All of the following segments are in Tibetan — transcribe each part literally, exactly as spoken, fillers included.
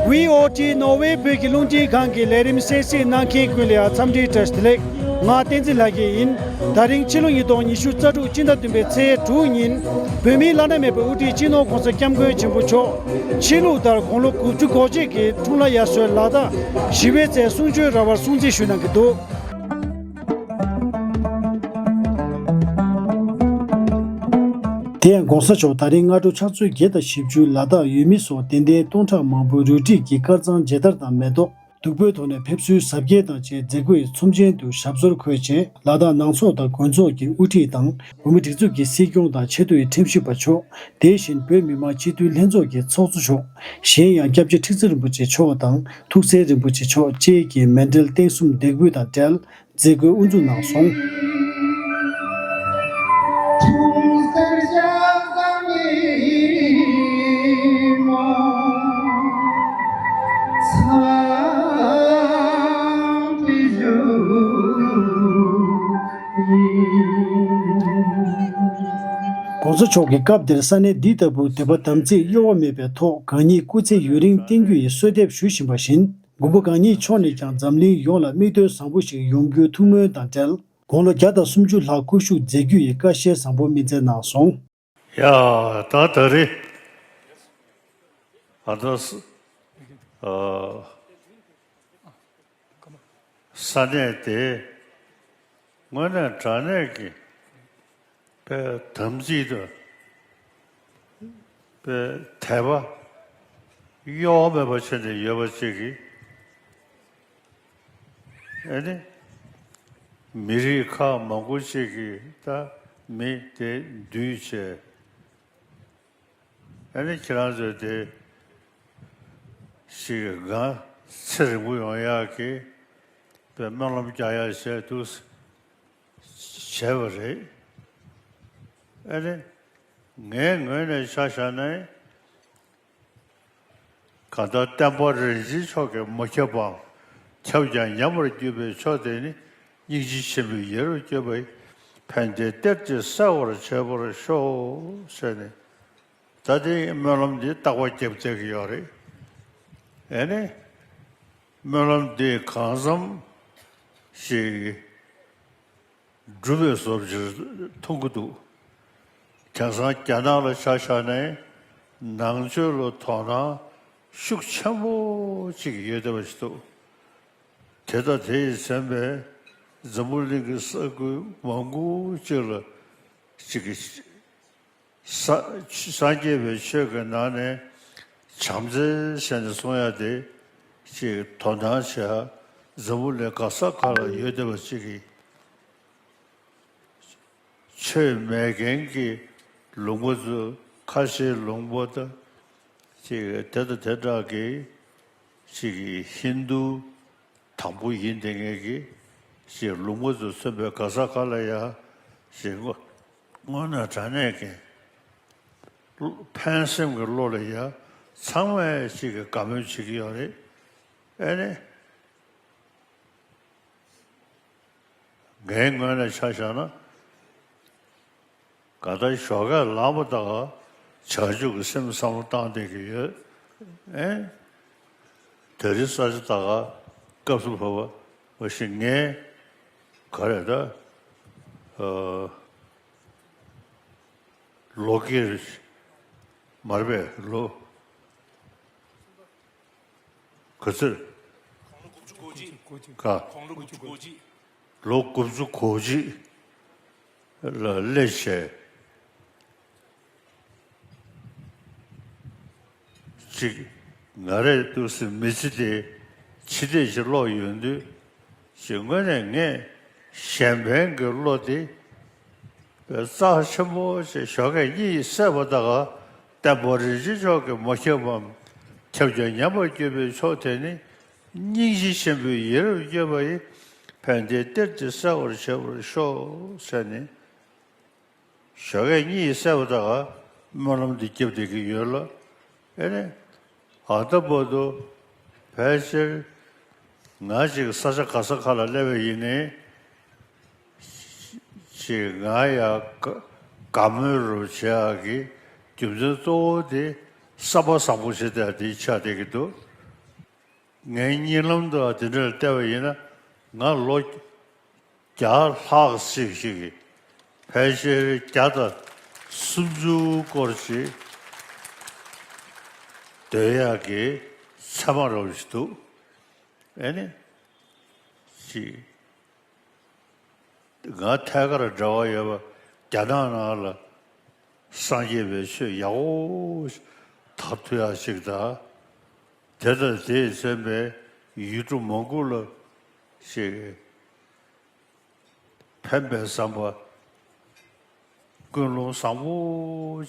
བྷི་ཨོ་ཊི་ནོར་ཝེ་བོད་ཀྱི་རླུང་འཕྲིན་ཁང་གི་ལས་རིམ་གསན་གཟིགས་གནང་མཁན་ཀུན་ལ་འཚམས་འདྲིའི་བཀྲ་ཤིས་བདེ་ལེགས། ང་བསྟན་འཛིན་ལྷ་རྒྱལ་ཡིན། ད་རིང་ཕྱི་ལོ་ཉིས་སྟོང་ཉི་ཤུ་རྩ་དྲུག་སྤྱི་ཟླ་བདུན་པའི་ཚེས་དྲུག་ཉིན། བོད་མིའི་བླ་ན་མེད་པའི་དབུ་ཁྲིད་སྤྱི་ནོར་༸གོང་ས་༸སྐྱབས་མགོན་ཆེན་པོ་མཆོག་ཕྱི་ལུགས་ལྟར་དགུང་ལོ་དགུ་བཅུ་གོ་གཅིག་གི་འཁྲུངས་ལྷ་དབྱར་གསོལ་ལ་དྭགས་ཞི་བའི་རྩེ་གསུང་ཆོས་ར་བར་སྲུང་བརྩི་ཞུས་གནང་གི་འདུག། དེ་ཡང་༸གོང་ས་མཆོག་ད་རིང་སྔ་དྲོ་ཕྱག་ཚོད་བརྒྱད་དང་བཞི་བཅུ་ལ་དྭགས་ཡུལ་མི་སོགས་དད་ལྡན་སྟོང་ཕྲག་མང་པོས་རུ་སྒྲིག་གི་དཀར་གཙང་མཇལ་དར་དང་མེ་ཏོག་བདུག་སྤོས་ཐོག་ནས་ཕེབས་བསུའི་གཟབ་རྒྱས་དང་བཅས་མཛད་སྒོའི་ཚོམས་ཆེན་དུ་ཞབས་སོར་འཁོད་རྗེས། ལ་དྭགས་ནང་ཚོགས་དང་དགོན་ཚོགས་ཀྱི་དབུ་ཁྲིད་དང་བོད་མིའི་སྒྲིག་འཛུགས་ཀྱི་སྲིད་སྐྱོང་དང་ཆེས་མཐོའི་ཁྲིམས་ཞིབ་པ་མཆོག་དེ་བཞིན་བོད་མི་མང་སྤྱི་འཐུས་ལྷན་ཚོགས་ཀྱི་ཚོགས་གཙོ་མཆོག་གཞན་ཡང་སྐྱབས་རྗེ་ཁྲི་ཙེ་རིན་པོ་ཆེ་མཆོག་དང་ཐུགས་སྲས་རིན་པོ་ཆེ་མཆོག་བཅས་ཀྱིས་མཎྜལ་རྟེན་གསུམ་འདེགས་འབུལ་དང་འབྲེལ་མཛད་སྒོའི་དབུ་འཛུགས་གནང་སོང་།༸གོང་ས་མཆོག་གིས་སྐབས་དེར་ས་གནས་འདི་ལྟ་བུར་དད་པ་དམ་ཚིག་གཡོ་བ་མེད་པའི་ཐོག་གང་ཉིད་སྐུ་ཚེ་ཡུན་རིང་བརྟན་རྒྱུ་ཡི་གསོལ་འདེབས་ཞུ་བཞིན་པ་བཞིན། མགོན་པོ་གང་ཉིད་མཆོག་ནས་ཀྱང་འཛམ་གླིང་ཡོངས་ལ་མིག་ལྟོས་བཟང་པོ་ཞིག་ཡོང་རྒྱུའི་ཐུགས་སྨོན་དང་འབྲེལ། དགུང་ལོ་བརྒྱ་དང་སུམ་ཅུ་ལྷག་སྐུ་བཞུགས་མཛད་རྒྱུ་ཡི་བཀའ་བཞེས་བཟང་པོ་སྨིན་སྩལ་གནང་སོང་། ཡ། ད་ད་རེས་ཨ་ད་ས་ཨ་ས་གནས་དེ་དངོས་གནས་དྲང་གནས་ཀྱི་པའི་དམ་ཚིག་དང་པའི་དད་པ་གཡོ་བ་མེད་པ་བྱས་ནས་ཡོད་པ་ཅིག་གིས། ཨ་ནི་མི་རིགས་ཁག་མང་པོ་ཅིག་གིས་ད་མི་དེ་འདུས་བྱས། ཨ་ནི་ཁྱེད་རང་ཚོས་དེ་ཞིག་ང་ཚེ་རིང་པོ་ཡོང་ཡག་གི་པའི་སྨོན་ལམ་རྒྱག་ཡག་བྱས་འདུག་བྱས་པ་རེད། ཨ་ནི་ངའི་ངོས་ནས་ཆ་བཞག་ན། གང་ལྟར་བསྟན་པ་རིན་ཆེན་མཆོག་གིས་མ་ཁྱབ་པའམ། ཁྱབ་ཀྱང་ཉམས་པར་གྱུར་པའི་མཆོག་དེ་ནི། སྙིང་རྗེ་ཆེན་པོའི་ཡིད་རབ་བསྐྱོད་པ་ཡིས། ཕན་བདེའི་གཏེར་གྱིས་གསལ་བར་བྱེད་པར་ཤོག་ཟེར་ནས། ད་ལྟའི་སྨོན་ལམ་འདི་རྟག་པར་རྒྱབ་བསྡད་ཀྱི་ཡོད་རེད། ཨེ་ནི། སྨོན་ལམ་འདི་གང་འཚམ་ཞིག་འགྲུབ་པའི་བཟོ་ཅིག་མཐོང་གི་འདུག་དེང་སང་རྒྱ་ནག་ལ་ཆ་བཞག་ནས་ནང་ཆོས་ལ་དོ་སྣང་ཤུགས་ཆེན་པོ་ཅིག་ཡོད་བསྡད་པ་ཞིག་འདུག་དེ་དང་དེ་ཡིས་མཚོན་པའི་འཛམ་བུ་གླིང་གི་ས་ཁུལ་མང་པོ་ཅིག་ལ་ཅིག་གི་ས་སངས་རྒྱས་པའི་ཆོས་ཀྱི་ནང་ནས་བྱམས་བརྩེ་ཟེར་ནས་གསུང་ཡ་དེ་ཅིག་དོ་སྣང་བྱེད་ཡ་འཛམ་བུ་གླིང་ག་ས་ག་ལ་ཡོད་བསྡད་པ་ཅིག་གིས། ཆོས་མེད་མཁན་གྱི་ལུང་པ་ཚོ་ཁ་ཆེའི་ལུང་པ་དང་ཅིག་དེ་དང་དེ་འདྲ་གི་ཅིག་ཧིན་དུ་དང་པོ་ཡིན་བསྡད་མཁན་གྱི་ཅིག་ལུང་པ་ཚོ་མཚོན་པའི་ག་ས་ག་ལ་ཡ་ཅིག་དངོས་དངོས་གནས་དྲང་གནས་ཀྱི་ཕན་སེམས་ཀྱི་བློ་ལ་ཡ་ཚང་མས་ཅིག་གི་དགའ་མོས་བྱེད་ཀྱི་ཡོད་རེད། ཨེ་ནི། ངའི་ངོས་ནས་ཆ་བཞག་ན། ག་ད་ཞོགས་ཀས་ལངས་པ་ད་ག་བྱང་ཆུབ་ཀྱི་སེམས་བསམ་བློ་བཏང་བསྡད་ཀྱི་ཡོད། ཨེ། དེ་རིང་ས་ཆ་ད་ག་སྐབས་སུ་བབ་པ་བཞིན་ངས་ག་རེ་ད། ཨ། ལོ་ཀིར་མར་པས་ལོ། ག་ཚོད། ཀ་ལོ་དགུ་བཅུ་གོ་གཅིག་ལ་སླེབས་བྱས། གཅིག་ང་རས་འདུག་སེ་མི་ཚེ་དེ་ཕྱི་བལྟས་ཤིག་ཀློག་ཡོང་དུས། ཅིག་དངོས་གནས་ངས་གཞན་ཕན་གྱི་བློ་དེ་རྩ་ཆེན་པོ་ཞིག་ཞོགས་ཀས་གཉིད་སད་པ་ད་ག་བསྟན་པ་རིན་ཆེན་མཆོག་གིས་མ་ཁྱབ་པའམ། ཁྱབ་ཀྱང་ཉམས་པར་གྱུར་པའི་མཆོག་དེ་ནི། སྙིང་རྗེ་ཆེན་པོའི་ཡིད་རབ་བསྐྱོད་པ་ཡིས། ཕན་བདེའི་གཏེར་དེ་གསལ་བར་བྱེད་པར་ཤོག་ཟེར་ནས། ཞོགས་ཀས་གཉིད་སད་པ་ད་ག་སྨོན་ལམ་འདི་བརྒྱབ་བསྡད་ཀྱི་ཡོད་ལ། ཨེ་ནས། ད་ལྟ་བར་དུ་ཕལ་ཆེར་ང་ཅིག་ས་ཆ་ག་ས་ག་ལ་སླེབས་པ་ཡིན་ནའི། ཅིག་ང་ཡ་དགའ་དགའ་མོས་རུ་བྱེད་ཡག་གི་རྒྱུ་མཚན་གཙོ་བོ་དེ་བསམ་པ་བཟང་པོ་བྱེད་བསྡད་དེ་ཆགས་བསྡད་ཀྱི་འདུག་ངའི་གཉིད་ལམ་དུ་དེ་འདྲར་བལྟས་པ་ཡིན་ན། ང་ལོ་བརྒྱ་ལྷག་ཞིག་ཞིག་གི་ཕལ་ཆེར་བརྒྱ་དང་སུམ་ཅུ་སྐོར་ཞིག་སྡོད་ཡག་གི་མཚན་མ་རོབ་ཞིག་འདུག་ཨེ་ནི། ཅི། ང་ཐད་ཀར་འབྲེལ་བ་ཡོད་པ་རྒྱ་ནག་ནང་ལ་སངས་རྒྱས་པའི་ཆོས་ཡག་པོ་དར་ཐུབ་ཡག་ཞིག་དང་། དེ་དང་དེས་མཚོན་པའི་ཡུལ་གྲུ་མང་པོ་ལ་ཞིག་ཕན་པའི་བསམ་པ། ཀུན་སློང་བཟང་པོ་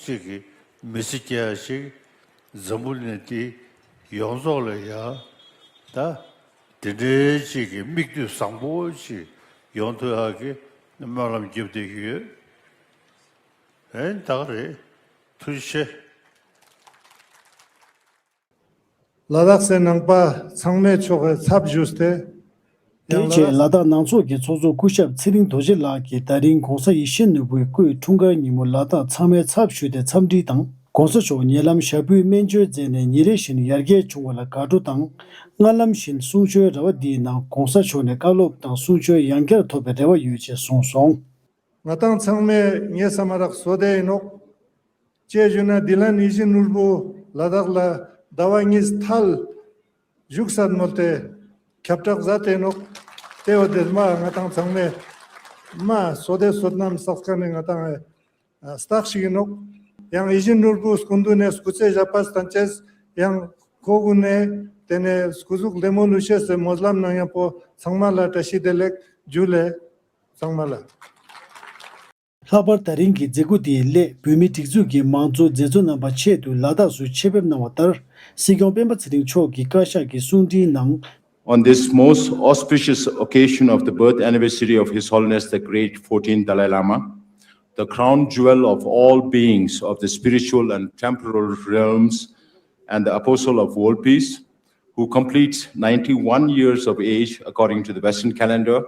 ཅིག་གི་མི་ཚེ་སྐྱེལ་ཡ་ཞིག་འཛམ་བུ་གླིང་འདི་ཡོངས་རྫོགས་ལ་ཡང་ད་དེ་འདྲའི་ཅིག་གི་མིག་ལྟོས་བཟང་པོ་ཅིག་ཡོང་ཐུབ་ཡག་གི་སྨོན་ལམ་རྒྱབ་བསྡད་ཀྱི་ཡོད། ཨེ་ད་ག་རེད། ཐུགས་རྗེ་ཆེ། ལ་དྭགས་སི་ནང་པ་ཚང་མས་མཆོག་གི་ཚབ་ཞུས་ཏེ། དེའི་རྗེས་ལ་དྭགས་ནང་ཚོགས་ཀྱི་ཚོགས་གཙོ་སྐུ་ཞབས་ཚེ་རིང་རྡོ་རྗེ་ལགས་ཀྱིས་ད་རིང་༧གོང་ས་ཡིད་བཞིན་ནོར་བུའི་སྐུའི་འཁྲུངས་སྐར་ཉིན་མོ་ལ་དྭགས་ཚང་མའི་ཚབ་ཞུས་ཏེ་འཚམས་འདྲི་དང་། ༸གོང་ས་མཆོག་ཉེ་ལམ་ཞབས་པུས་སྨན་བཅོས་མཛད་ནས་ཉིན་རེ་བཞིན་ཡར་རྒྱས་བྱུང་བ་ལ་དགའ་སྤྲོ་དང་། སྔར་ལམ་བཞིན་གསུང་ཆོས་ར་བ་འདིའི་ནང་༸གོང་ས་མཆོག་ནས་བཀའ་སློབ་དང་གསུང་ཆོས་ཡང་བསྐྱར་ཐོབ་པའི་རེ་བ་ཡོད་ཅེས་གསུངས་སོང་། ང་དང་ཚང་མས་ངའི་བསམ་པར་བསོད་བདེ་ཡིན་ནོག་ཅེས་ཞུས་ན། དེ་ལ་ནི་ཡིད་བཞིན་ནོར་བུ་ལ་དྭགས་ལ་ཟླ་བ་གཉིས་ཐལ་བཞུགས་སད་མོལ་ཏེ་ཁྱབ་བསྒྲགས་མཛད་དེ་ནོག་དེ་བ་དེ་མ་ང་དང་ཚང་མས་མ་བསོད་བདེ་བསོད་ནམས་བསགས་མཁན་ནི་ང་དང་ཨ་སྟག་ཞིག་ཡིན་ནོག་ཡང་ཡིད་བཞིན་ནོར་བུ་སྐུ་མདུན་ནས་སྐུ་ཚེ་ཞབས་པད་བརྟན་ཅེས། ཡང་ཁོ་གུན་ནས་དེ་ནས་སྐུ་གཟུགས་ལྡེ་མོ་ལུས་ཤེས་སི་སྨོན་ལམ་གནང་ཡག་པོ་ཚང་མ་ལ་བཀྲ་ཤིས་བདེ་ལེགས་ཇུ་ལེ། ཚང་མ་ལ། ལྷག་པར་ད་རིང་གི་མཛད་སྒོ་དེའི་སླད་བོད་མིའི་སྒྲིག་འཛུགས་ཀྱི་མང་གཙོ་མཛད་གཙོ་རྣམ་པ་ཆེད་དུ་ལ་དྭགས་སུ་ཆེད་ཕེབས་གནང་བ་ལྟར། སྲིད་སྐྱོང་སྤེན་པ་ཚེ་རིང་མཆོག་གིས་བཀའ་ཤག་གི་གསུང་འཕྲིན་ནང་། On this most auspicious occasion of the birth anniversary of His Holiness the Great fourteenth Dalai Lama, the crown jewel of all beings of the spiritual and temporal realms and the apostle of world peace, who completes ninety-one years of age according to the Western calendar,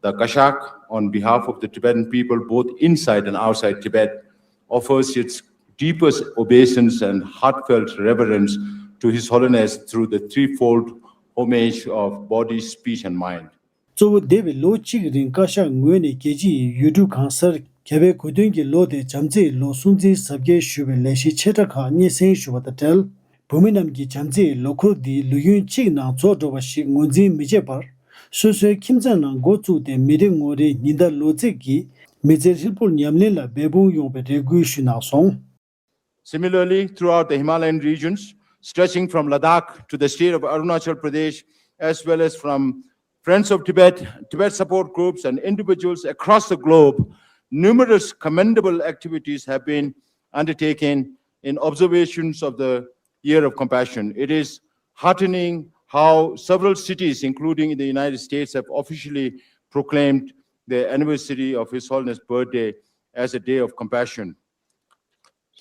the Kashak, on behalf of the Tibetan people both inside and outside Tibet, offers its deepest obeisance and heartfelt reverence to His Holiness through the threefold homage of body, speech, and mind. གཙོ་བོ་འདས་པའི་ལོ་གཅིག་རིང་བཀའ་ཤག་ངོས་ནས་རྒྱལ་སྤྱི་ཡི་ཡུལ་གྲུ་གང་སར་རྒྱལ་བའི་གོ་སྟོན་གྱི་ལོ་སྟེ་བྱམས་བརྩེའི་ལོ་སྲུང་བརྩི་གཟབ་རྒྱས་ཞུ་བའི་ལས་གཞི་ཆེ་ཕྲ་ཁག་སྙན་སེང་ཞུ་བ་དང་འབྲེལ། བོད་མི་རྣམས་ཀྱིས་བྱམས་བརྩེའི་ལོ་འཁོར་འདི་ལོ་ཡུན་གཅིག་ནང་རྫོགས་འགྲོ་བ་ཞིག་ངོས་འཛིན་མི་བྱེད་པར། སོ་སོའི་ཁྱིམ་ཚང་ནང་འགོ་བཙུགས་ཏེ་མི་རེ་ངོ་རེའི་ཉིན་ཟླ་ལོ་ཚིགས་ཀྱི་མི་ཚེ་ཧྲིལ་པོར་ཉམས་ལེན་ལ་འབད་འབུངས་ཡོང་བའི་རེ་སྐུལ་ཞུས་གནང་སོང་། Similarly, throughout the Himalayan regions, stretching from Ladakh to the state of Arunachal Pradesh, as well as from Friends of Tibet, Tibet support groups, and individuals across the globe, numerous commendable activities have been undertaken in observations of the Year of Compassion. It is heartening how several cities, including in the United States, have officially proclaimed the anniversary of His Holiness' birthday as a day of compassion.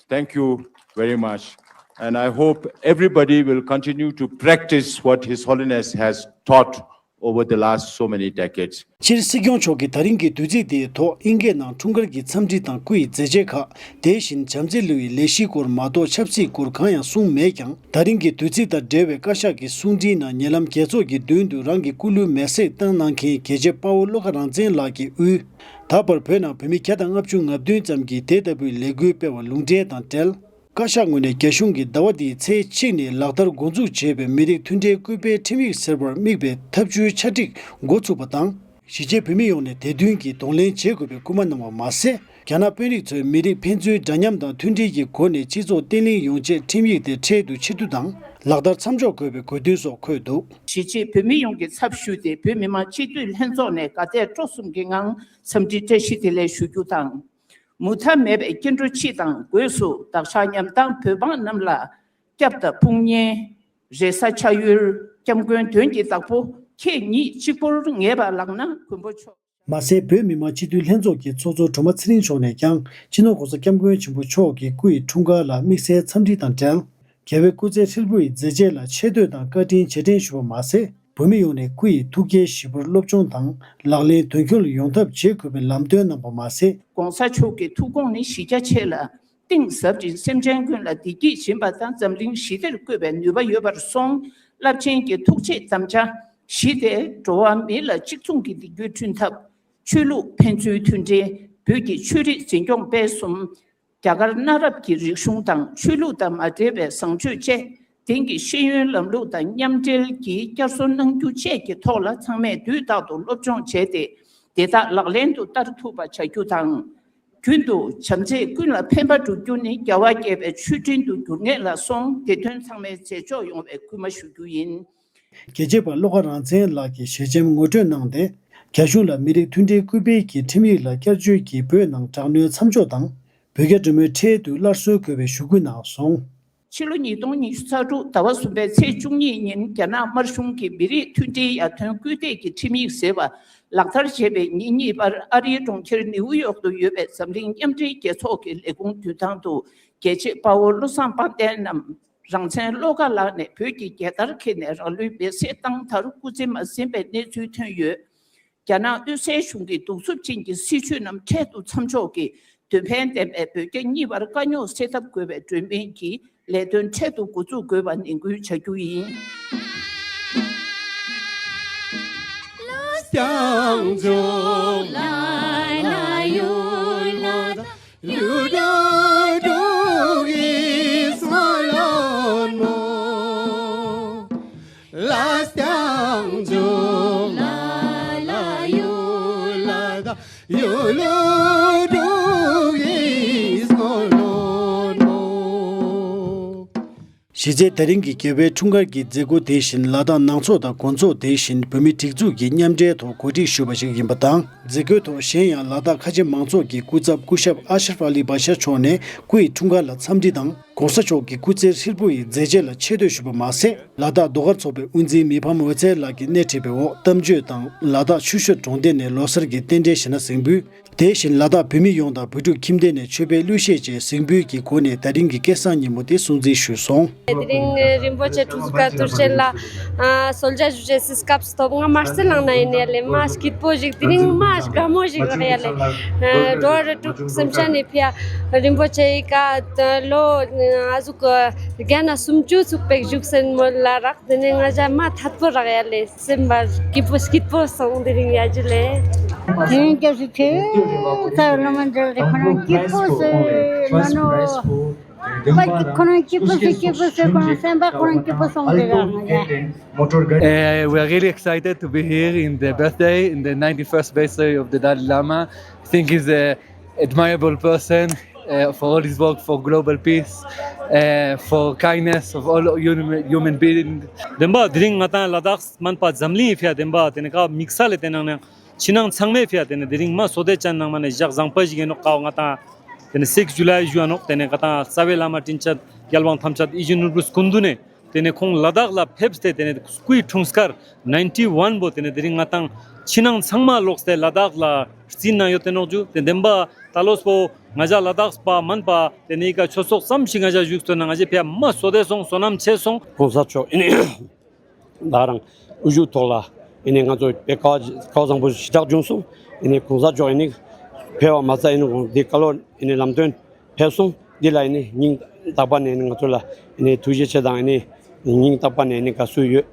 Thank you very much. And I hope everybody will continue to practice what His Holiness has taught over the last so many decades. སྤྱིར་སྲིད་སྐྱོང་མཆོག་གིས་ད་རིང་གི་དུས་ཚིགས་འདིའི་ཐོག་དབྱིན་སྐད་ནང་འཁྲུངས་སྐར་གྱི་འཚམས་འདྲི་དང་སྐུ་ཡི་མཛད་རྗེས་ཁག་དེ་བཞིན་བྱམས་བརྩེའི་ལོ་ཡི་ལས་གཞིའི་སྐོར་མ་གཏོགས་ཆབ་སྲིད་སྐོར་གང་ཡང་གསུངས་མེད་ཀྱང་། ད་རིང་གི་དུས་ཚིགས་དང་འབྲེལ་བའི་བཀའ་ཤག་གི་གསུང་འཕྲིན་ནང་ཉེ་ལམ་རྒྱལ་ཚོགས་ཀྱི་མདུན་དུ་རང་གི་སྐུ་ལུས་མེར་སྲེག་བཏང་གནང་མཁན་རྒྱལ་གཅེས་དཔའ་བོ་བློ་དགའ་རང་བཙན་ལགས་ཀྱིས་དབུས། ད་བར་བོད་ནང་བོད་མི་བརྒྱ་དང་ལྔ་བཅུ་ང་བདུན་ཙམ་གྱིས་དེ་ལྟ་བུའི་ལས་འགུལ་སྤེལ་བ་ལུང་འདྲེན་དང་འབྲེལ། བཀའ་ཤག་ངོས་ནས་རྒྱ་གཞུང་གིས་ཟླ་བ་འདིའི་ཚེས་གཅིག་ནས་ལག་བསྟར་འགོ་འཛུགས་བྱས་པའི་མི་རིགས་མཐུན་སྒྲིལ་སྐུལ་སྤེལ་ཁྲིམས་ཡིག་ཟེར་བར་དམིགས་པའི་ཐབས་བྱུས་ཆ་སྒྲིག་འགོ་ཚུགས་པ་དང་། གཞིས་བྱེས་བོད་མི་ཡོངས་ནས་དེ་མཐུན་གྱིས་གདོང་ལེན་བྱེད་དགོས་པའི་སྐུལ་མ་གནང་བ་མ་ཟད། རྒྱ་ནག་དཔོན་རིགས་ཚོས་མི་རིགས་ཕན་ཚུན་འདྲ་མཉམ་དང་མཐུན་སྒྲིལ་གྱི་སྒོ་ནས་སྤྱི་ཚོགས་བརྟན་ལྷིང་ཡོང་ཆེད་ཁྲིམས་ཡིག་དེ་འཕྲལ་དུ་ཕྱིར་བསྡུ་དང་ལག་བསྟར་མཚམས་འཇོག་དགོས་པའི་དགོས་འདུན་སོགས་འཁོད་འདུག། གཞིས་བྱེས་བོད་མི་ཡོངས་ཀྱི་ཚབ་ཞུས་ཏེ་བོད་མི་མང་སྤྱི་འཐུས་ལྷན་ཚོགས་ནས་དགའ་དད་སྤྲོ་གསུམ་གྱི་ངང་འཚམས་འདྲི་བཀྲ་ཤིས་བདེ་ལེགས་ཞུ་རྒྱུ་དང་། མུ་མཐའ་མེད་པའི་སྐྱེ་འགྲོ་སྤྱི་དང་སྒོས་སུ་བདག་ཅག་ཉམ་ཐག་བོད་འབངས་རྣམས་ལ་སྐྱབས་དང་དཔུང་གཉེན། རེ་ས་ཆ་ཡུལ། སྐྱབས་མགོན་དོན་གྱི་བདག་པོ་ཁྱེད་ཉིད་གཅིག་པུར་ངེས་པ་ལགས་ན་མགོན་པོ་མཆོག། མ་ཟད་བོད་མི་མང་སྤྱི་འཐུས་ལྷན་ཚོགས་ཀྱི་ཚོགས་གཙོ་སྒྲོལ་མ་ཚེ་རིང་མཆོག་ནས་ཀྱང་སྤྱི་ནོར་༸གོང་ས་༸སྐྱབས་མགོན་ཆེན་པོ་མཆོག་གི་སྐུ་ཡི་འཁྲུངས་སྐར་ལ་དམིགས་བསལ་འཚམས་འདྲི་དང་འབྲེལ། རྒྱལ་བའི་སྐུ་ཚེ་ཧྲིལ་པོ་ཡི་མཛད་རྗེས་ལ་ཆེ་བསྟོད་དང་བཀའ་དྲིན་རྗེས་དྲན་ཞུ་བ་མ་ཟད། བོད་མི་ཡོངས་ནས་སྐུ་ཡི་ཐུགས་བསྐྱེད་ཞིབ་པོར་སློབ་སྦྱོང་དང་ལག་ལེན་དོན་འཁྱོལ་ཡོང་ཐབས་བྱེད་དགོས་པའི་ལམ་སྟོན་གནང་བ་མ་ཟད། ༸གོང་ས་མཆོག་གི་ཐུགས་དགོངས་ནི་གཞི་རྒྱ་ཆེ་ལ། གཏིང་ཟབ་ཅིང་སེམས་ཅན་ཀུན་ལ་བདེ་སྐྱིད་སྦྱིན་པ་དང་འཛམ་གླིང་ཞི་བདེར་བཀོད་པའི་ནུས་པ་ཡོད་པར་སོང་། རླབས་ཆེན་གྱི་ཐུགས་རྗེ་དམ་བཅའ་བཞི་སྟེ། འགྲོ་བ་མི་ལ་གཅིག་མཚུངས་ཀྱི་བདེ་སྐྱིད་བསྐྲུན་ཐབས། ཆོས་ལུགས་ཕན་ཚུན་མཐུན་འབྲེལ། བོད་ཀྱི་ཆོས་རིག་འཛིན་སྐྱོང་སྤེལ་གསུམ། རྒྱ་གར་གནའ་རབས་ཀྱི་རིག་གཞུང་དང་ཆོས་ལུགས་དང་མ་འབྲེལ་བའི་བཟང་སྤྱོད་བཅས། དེང་གི་ཤེས་ཡོན་ལམ་ལུགས་དང་མཉམ་འབྲེལ་གྱིས་བསྐྱར་གསོ་གནང་རྒྱུ་བཅས་ཀྱི་ཐོག་ལ་ཚང་མས་དུས་རྟག་ཏུ་སློབ་སྦྱོང་བྱས་ཏེ། དེ་དག་ལག་ལེན་དུ་བསྟར་ཐུབ་པ་བྱ་རྒྱུ་དང་། རྒྱུན་དུ་བྱམས་བརྩེས་ཀུན་ལ་ཕན་པ་བསྒྲུབ་རྒྱུ་ནི་རྒྱལ་བ་དགྱེས་པའི་མཆོད་སྤྲིན་དུ་འགྱུར་ངེས་ལ་སོང་། དེ་དོན་ཚང་མས་མཛད་ཕྱོགས་ཡོང་བའི་སྐུལ་མ་ཞུ་རྒྱུ་ཡིན། རྒྱལ་གཅེས་པ་བློ་དགའ་རང་བཙན་ལགས་ཀྱིས་ཞལ་ཆེམས་ངོ་སྤྲོད་གནང་སྟེ། རྒྱ་གཞུང་ལ་མི་རིགས་མཐུན་སྒྲིལ་སྐུལ་སྤེལ་གྱི་ཁྲིམས་ཡིག་ལ་བསྐྱར་བཅོས་ཀྱིས་བོད་ནང་དྲག་གནོན་མཚམས་འཇོག་དང་། བོད་རྒྱ་འབྲེལ་མོལ་འཕྲལ་དུ་སླར་གསོ་དགོས་པའི་ཞུ་སྐུལ་གནང་སོང་། ཕྱི་ལོ་ཉིས་སྟོང་ཉི་ཤུ་རྩ་དྲུག་ཟླ་བ་གསུམ་པའི་ཚེས་བཅུ་གཉིས་ཉིན་རྒྱ་ནག་དམར་གཞུང་གིས་མི་རིགས་མཐུན་སྒྲིལ་ཡར་ཐོན་སྐུལ་འདེད་ཀྱི་ཁྲིམས་ཡིག་ཟེར་བ་ལག་བསྟར་བྱས་པའི་ཉིན་གཉིས་པར། ཨ་རིའི་གྲོང་ཁྱེར་ནིའུ་ཡོག་ཏུ་ཡོད་པའི་འཛམ་གླིང་མཉམ་འབྲེལ་རྒྱལ་ཚོགས་ཀྱི་ལས་ཁུངས་མདུན་ཐང་དུ་རྒྱལ་གཅེས་དཔའ་བོ་བློ་བཟང་དཔལ་ལྡན་ནམ། རང་བཙན་བློ་དགའ་ལགས་ནས་བོད་ཀྱི་རྒྱལ་དར་འཁྱེར་ནས་རང་ལུས་མེར་སྲེག་བཏང་མཐར་སྐུ་ཚེ་མ་ཟིན་པའི་གནས་ཚུལ་ཐོན་ཡོད། རྒྱ་ནག་དབུས་སའི་གཞུང་གི་གདུག་རྩུབ་ཅན་གྱི་སྲིད་བྱུས་རྣམས་འཕྲལ་དུ་མཚམས་འཇོག་གིས་དོན་ཕན་ལྡན་པའི་བོད་རྒྱ་གཉིས་བར་དཀའ་རྙོག་སེལ་ཐབས་དགོས་པའི་གྲོས་མོལ་གྱི་ལས་དོན་འཕྲལ་དུ་འགོ་འཛུགས་དགོས་པ་ནན་སྐུལ་བྱ་རྒྱུ་ཡིན། གཞི་རྩའི་ད་རིང་གི་རྒྱལ་བའི་འཁྲུངས་སྐར་གྱི་མཛད་སྒོ་དེ་བཞིན་ལ་དྭགས་ནང་ཚོགས་དང་དགོན་ཚོགས་དེ་བཞིན་བོད་མི་སྒྲིག་འཛུགས་ཀྱི་མཉམ་འབྲེལ་ཐོག་གོ་སྒྲིག་ཞུས་པ་ཞིག་ཡིན་པ་དང་། མཛད་སྒོའི་ཐོག་གཞན་ཡང་ལ་དྭགས་ཁ་ཆེ་མང་ཚོགས་ཀྱི་སྐུ་ཚབ་སྐུ་ཞབས་ཨ་ཤར་ཨ་ལི་བྷ་ཤ་མཆོག་ནས་སྐུ་ཡི་འཁྲུངས་སྐར་ལ་འཚམས་འདྲི་དང་། ྋགོང་ས་མཆོག་གི་སྐུ་ཚེ་ཧྲིལ་པོ་ཡི་མཛད་རྗེས་ལ་ཆེ་བསྟོད་ཞུས་པ་མ་ཟད། ལ་དྭགས་ཟློས་གར་ཚོགས་པའི་དབུ་འཛིན་མི་ཕམ་འོད་ཟེར་ལགས་ཀྱིས་སྣེ་ཁྲིད་པའི་འོག་གཏམ་བརྗོད་དང་། ལ་དྭགས་ཆུ་ཤུར་གྲོང་སྡེ་ནས་ལོ་གསར་གྱི་རྟེན་འབྲེལ་ཞེ་ན་གཟིགས་འབུལ། དེ་བཞིན་ལ་དྭགས་བོད་མི་ཡོངས་དང་བོད་ཕྲུག་ཁྱིམ་སྡེ་ནས་མཆོད་པའི་གླུ་གཞས་བཅས་གཟིགས་འབུལ་གྱི་སྒོ་ནས་ད་རིང་གི་སྐལ་བཟང་ཉིན་མོ་དེ་སྲུང་བརྩི་ཞུས་སོང་། དེ་རིང་རིན་པོ་ཆེ་འཁྲུངས་སྐར་དུས་ཆེན་ལ་གསོལ་ཇ་ཞུ་བྱེད་སའི་སྐབས་སུ་ཐོབ། ང་དམར་རྩེ་ལང་ན་ཡིན་ཡ་ལེ། མ་སྐྱིད་པོ་ཞིག་དེ་རིང་མ་དགའ་མོ་ཞིག་རག་ཡ་ལེ། འགྲོ་བ་རིགས་དྲུག་སེམས་ཅན་ནི་ཕི་ཡ་རིན་པོ་ཆེ་ཡི་ཀ་ལོ་ཨ་ཟུག་རྒྱ་ན་སུམ་ཅུ་ཚུགས་པའི་བཞུགས་སེན་མོ་ལ་རག་དེ་ནས་ང་ཞ་མ་ཐད་པོ་རག་ཡ་ལེ། སེམས་པ་སྐྱིད་པོ་སྐྱིད་པོ་སོང་དེ་རིང་ཡ་ཇི་ལེ། དེ་རིང་སྐྱབས་སུ་ཆེ་ས་ལོ་མ་འཇལ་དེ་ཁོ་རང་སྐྱིད་པོ་སེ་མ་ནོ། པ་ཁོ་རང་སྐྱིད་པོ་སེ་སྐྱིད་པོ་སེ་ཁོ་རང་སེམས་པ་ཁོ་རང་སྐྱིད་པོ་སོང་དེ་རག་ང་ཞ། Uh, we are really excited to be here in the birthday, in the ninety-first birthday of the Dalai Lama. I think he's a admirable person uh, for all his work for global peace, uh, for kindness of all human, human beings. བདེན་པ་དེ་རིང་ང་དང་ལ་དྭགས་མན་པ་འཛམ་གླིང་ཕྱི་བདེན་པ་དེ་ནི་ཀ་དམིགས་བསལ་ལས་དེ་ནང་ནས་ཕྱི་ནང་ཚང་མའི་ཕྱི་དེ་ནི་དེ་རིང་མ་སོ་དེ་ཅན་ནང་མ་ནས་ཞག་བཟང་པོ་ཞིག་ཡིན་ནོག་ཀ་ང་དང་དེ་ནི་six July ཞུ་ཡ་ནོག་དེ་ནི་ཀ་དང་རྩ་བའི་བླ་མ་དྲིན་ཅན་རྒྱལ་དབང་ཐམས་ཅད་ཡིད་བཞིན་ནོར་བུ་སྐུ་མདུན་ནས། དེ་ནས་ཁོང་ལ་དྭགས་ལ་ཕེབས་ཏེ་དེ་ནས་སྐུའི་འཁྲུངས་སྐར་ninety one པོ་དེ་ནས་དེ་རིང་ང་དང་ཕྱི་ནང་ཚང་མ་ལོགས་ཏེ་ལ་དྭགས་ལ་རྩིས་ན་ཡོད་དེ་ནོག་ཇུ། དེ་བདེན་པ་ད་ལོ་སྤོ་ང་ཞ་ལ་དྭགས་པ་མན་པ་དེ་ནས་ཡི་ག་ཆོས་ཚོགས་ཙམ་ཞིག་ང་ཞ་བཞུགས་ཐུབ་ན་ང་ཞ་ཕེ་མ་སོ་དེ་སོང་བསོད་ནམས་ཆེ་སོང་། ྋགོང་ས་མཆོག་ཨེ་ནས་ད་རང་དབུ་བཞུགས་ཐོག་ལ་ཨེ་ནས་ང་ཚོ་དཔེ་ཀ་བ་ཀ་བ་བཟང་པོ་ཞེ་དྲག་བྱུང་སོང་། ཨེ་ནས་ྋགོང་ས་མཆོག་ཨེ་ནས་ཕེ་བ་མ་ཚད་ཨེ་ནས་དགོངས་དེ་ཀ་ལོ་ཨེ་ནས་ལམ་སྟོན། ཕེབས་སོང་། འདི་ལ་ཡིན་ནི་སྙིང་ཐག་པ་ནས་ནི་ང་ཚོ་ལ་ཡིན་ནི་ཐུགས་རྗེ་ཆེ་དང་ཡིན་ནི་སྙིང་ཐག་པ་ནས་ཡིན་ནི་དགའ་བསུ་ཡོད།